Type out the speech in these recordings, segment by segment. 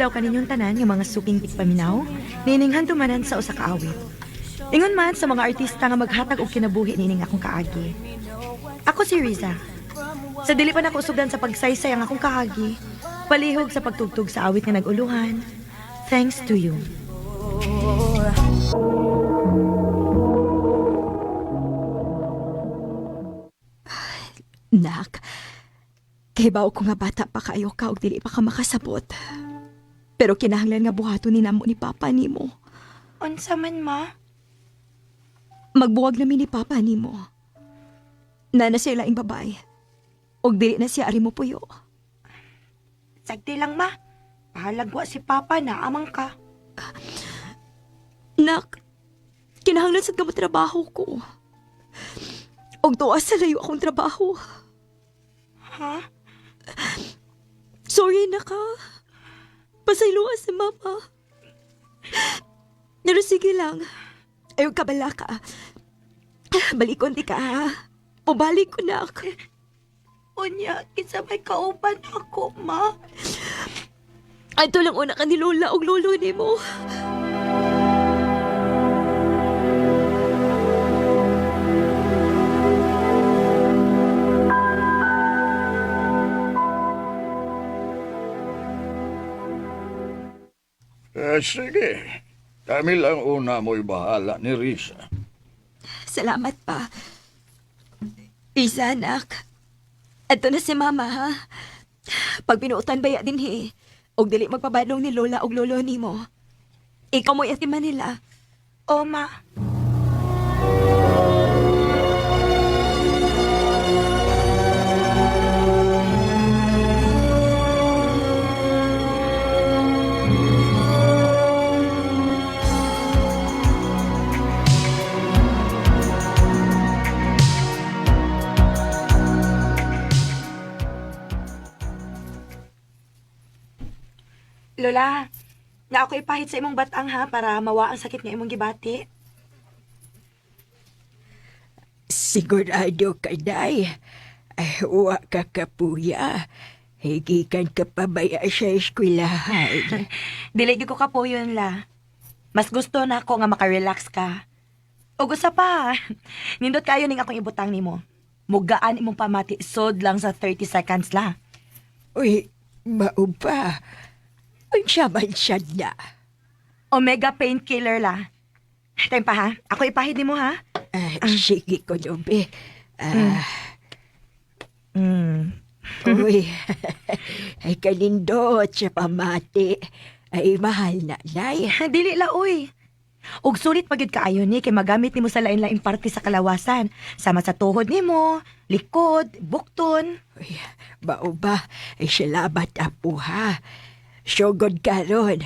adlaw kaninyong tanan nga mga suking tigpaminaw, nining handumanan sa usa ka awit. Ingon man sa mga artista nga maghatag og kinabuhi nining akong kaagi. Ako si Riza. Sa dili pa nako sugdan sa pagsaysay ang akong kaagi, palihog sa pagtugtog sa awit nga nag-uluhan. Thanks to you. Nak, kay bao ko nga bata pa kayo ka og dili pa ka makasabot. Pero kinahanglan nga buhaton ni namo ni Papa nimo. Unsa man, ma? Magbuwag nami ni Papa nimo. Nana siya laing babae. Og dili na siya ari mo puyo. Sagdi lang, ma. Pahalagwa si Papa na amang ka. Nak, kinahanglan sad ka mo trabaho ko. Og tuwa sa layo akong trabaho. Ha? Sorry na ka. Pasayloa si Mama. Pero sige lang. Ayaw kabala ka. Balikon di ka ha. Pabalik ko na ako. Unya, kinsa may kauban ako, ma. Ato lang una ka ni Lola og lolo nimo. Eh, sige. Kami lang una mo'y bahala ni Risa. Salamat pa. Isa, anak. Ato na si Mama, ha? Pag binuotan baya din, he. Og dili magpabadlong ni Lola og lolo nimo. Ikaw mo'y ati Manila. O, ma. Lola, na ako ipahit sa imong batang ha para mawa ang sakit nga imong gibati. Sigurado ka, Day. Ay, uwa ka kapuya. Higikan ka pa baya sa eskwelahan? Dili gyud ko kapuyon la. Mas gusto na ako nga makarelax ka. O gusto pa, nindot kayo ning akong ibutang nimo. Mugaan imong pamati sod lang sa 30 seconds la. Uy, maupa. Unsa man siya na. Omega painkiller la. Time pa ha. Ako ipahid nimo ha. Ah, sige ko, Dobe. Ah, Mm. Uy, ay kalindot sa pamati. Ay, mahal na, Day. Dili la uy. Ug sulit pa gyud kaayo ni kay magamit nimo sa lain-laing parte sa kalawasan, sama sa tuhod nimo, likod, bukton. Uy, mauba, ay salamat apo ha. Sugod karon.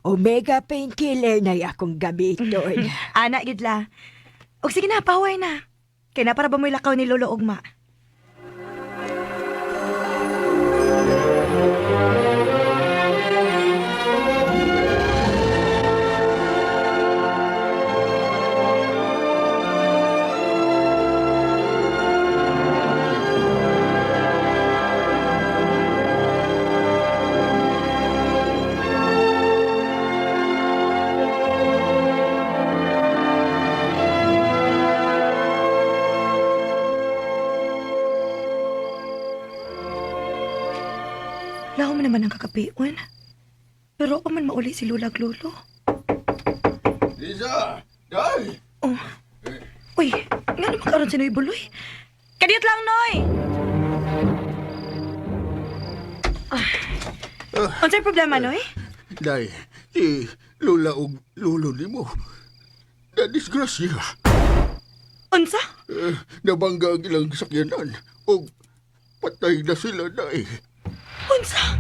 Omega painkiller na akong gamiton. Ana gyud la. Ug sige na, paway na. Kay na para ba mo'y lakaw ni Lolo Ugma? Laho mo naman ang kakapion. Pero ako man mauli si Lola Lolo. Risa! Day! Oh. Uy, nga naman karon si Noy Buloy. Kadiyot lang, Noy! Ah. Unsay problema, Noy? Day, si Lola og Lolo nimo. Na disgrasya. Unsa? Eh, nabangga ang ilang sakyanan. Og patay na sila, Day. Unsa?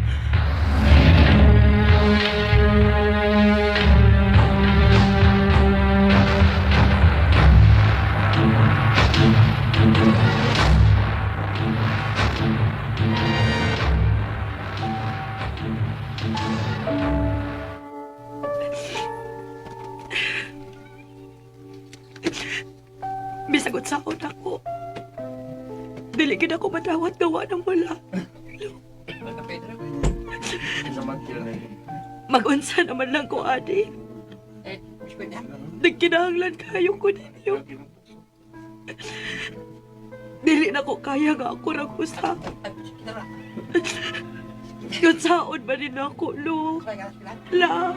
Bisagot sa ako. Dili gid ako madawat gawa ng wala. Magunsa naman lang ko, ate. Nagkinahanglan kayo ko ninyo. Dili na ko kaya nga ako ra ko sa. Kunsaon ba rin ako, lo? La.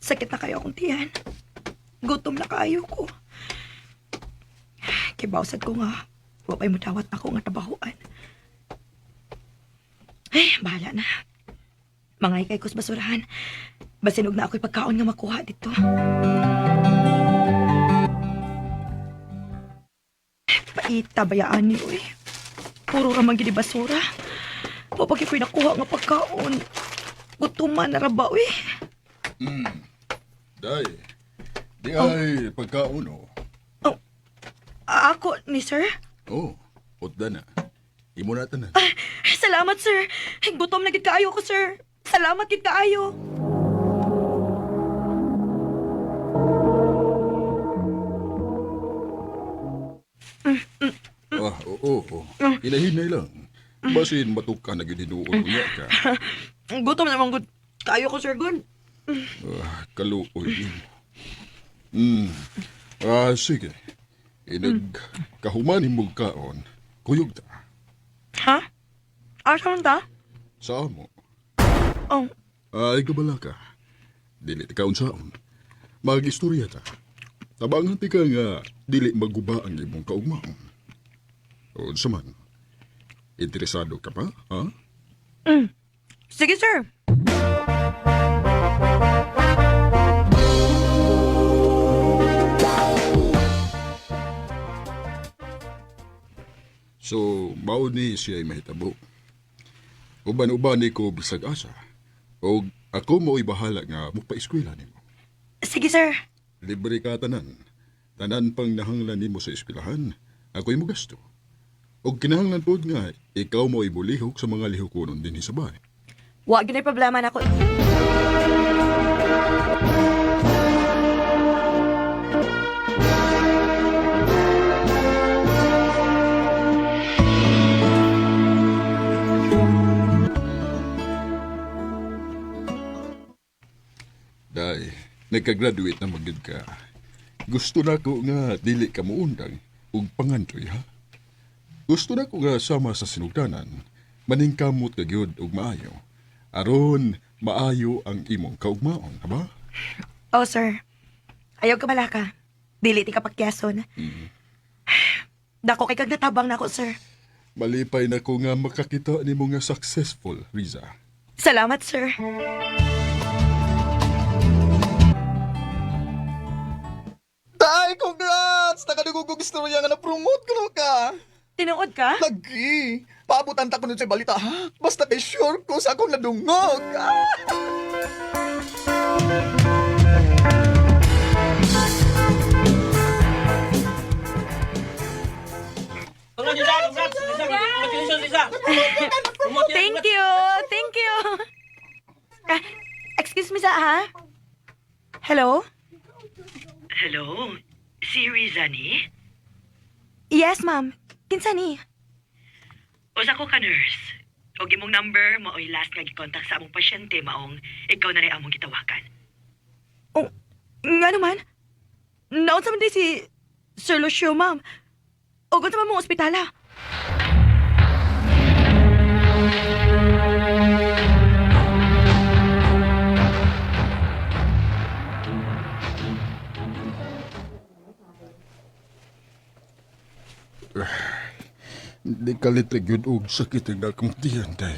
Sakit na kayo akong tiyan. Gutom na kayo ko. Kibawsad ko nga. Wa pa'y mudawat ako nga trabahoan. Ay, bahala na. Mga ikay kos basurahan. Basinog na ako'y pagkaon nga makuha dito. Paita, bayaan niyo eh. Puro ramang gini basura. Wa pa ko'y nakuha nga pagkaon. Gutuman na ra ba, uy. Day, di ay pagkaon oh. Oh, ako ni sir? Oh, utda na. Imo na tanan. Ah, salamat, sir. Gutom na gid kaayo ko, sir. Salamat gid kaayo. Ah, oo, oo. Hinahinay lang. Basin matuka na gyud hinuon unya ka. Gutom na man gud kaayo ko, sir Gun. Ah, kaluoy. Ah, sige. Inag kahuman himog kaon, kuyog ta. Ha? Asa man ta? Sa amo. Oh, Ay, gabala ka. Dili ta kaon saon. Mag-istorya ta. Tabangan ti ka nga dili maguba ang imong kaugmaon. O sa man. Interesado ka pa, ha? sige, sir. So, mao ni siya ay mahitabo. Uban-uban ni ko bisag asa. O ako mo'y bahala nga mupa-eskwela nimo. Sige, sir. Libre ka tanan. Tanan pang nahanglan nimo sa eskwelahan, ako'y mo gasto. Og kinahanglan pod nga ikaw mo'y mulihok sa mga lihokonon dinhi sa bahay. Wa gyud problema nako. Day, nagka-graduate na magyud ka. Gusto na ko nga dili ka muundang ug pangandoy ha. Gusto na ko nga sama sa sinugdanan, maningkamot ka gyud ug maayo. Aron maayo ang imong kaugmaon, ha ba? Oh, sir. Ayaw ka balaka. Dili ti ka pakyason. Dako kay kag natabang nako, sir. Malipay na ko nga makakita nimo nga successful, Riza. Salamat, sir. Tay, congrats! Nakadugog istorya nga na-promote ko ka. Tinuod ka? Lagi! Paabutan ta ko nun sa balita, ha? Basta kay sure ko sa akong nadungog. Ah! Thank you. Thank you. Ah, excuse me sa ha? Hello? Hello? Si Riza ni? Yes, ma'am. Kinsa ni? Usa ko ka nurse. Og imong number mao'y last nga gikontak sa among pasyente maong ikaw na rin among gitawagan. Oh, nga naman. Naunsa man di si Sir Lucio, ma'am. O unsa man mong ospitala? Di kalit gyud og sakit ang nakamtiyan, day.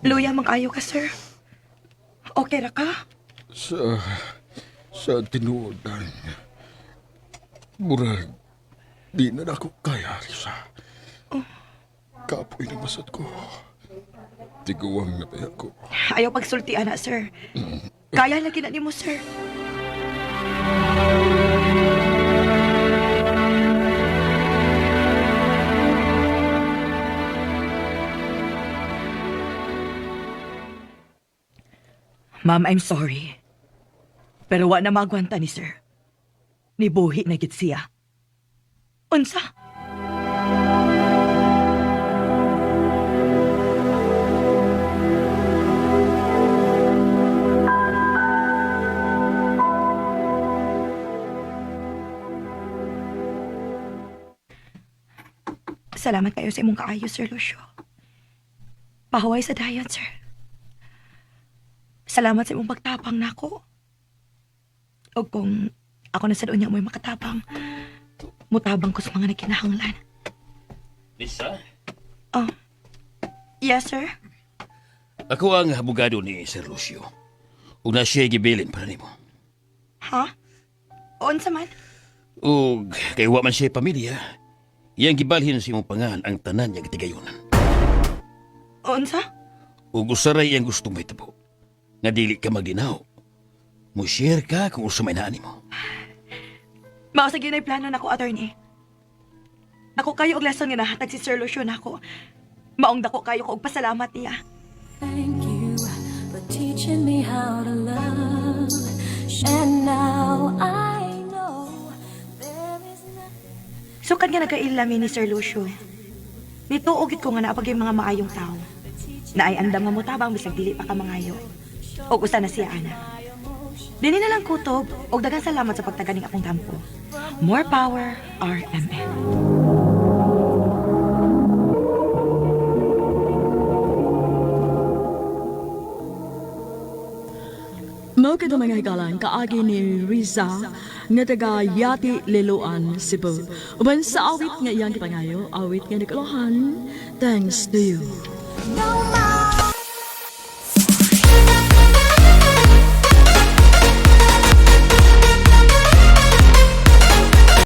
Luya man kayo ka, sir. Okay ra ka? Sa tinuod, day. Murag, di na nako kaya, Risa. Kapoy na masad ko. Tiguang na paya ko. Ayaw pagsulti, ana, sir. Kaya lagi na nimo, sir. Ma'am, I'm sorry. Pero wa na maagwanta ni sir. Nibuhi na gid siya. Unsa? Salamat kayo sa imong kaayo, Sir Lucio. Pahuway sa dayon, sir. Salamat sa imong pagtapang nako. O kung ako na sa doon niya mo'y makatabang, mutabang ko sa mga nagkinahanglan. Lisa? Oh. Yes, sir? Ako ang abogado ni Sir Lucio. Ug na siya gibilin para nimo. Ha? Unsa man? Ug kay wa man siya pamilya, iyang gibalhin sa imong pangan ang tanan niyang tigayonan. Unsa? Ug usaray iyang gustong mahitabo. Nga dili ka magdinaw. Mo-share ka kung usa may naa nimo. Mao sa ginay plano nako, attorney. Ako kayo og lesson nga nahatag si Sir Lucio nako. Maong dako kayo ko og pasalamat niya. Thank you for teaching me how to love. And now I know there is nothing. Sukad nga nagkailami ni Sir Lucio. Nituo gid ko nga naapag yung mga maayong tao. Naay andam nga motabang bisag dili pa ka mangayo. Og usa na siya ana. Dini na lang kutob og daghang salamat sa pagtaganing akong tampo. More power, RMN. Mao kadto mga higalan kaagi ni Riza nga taga Yati Liloan, Cebu. Uban sa awit nga iyang gipangayo, awit nga nagkalohan, thanks to you. No.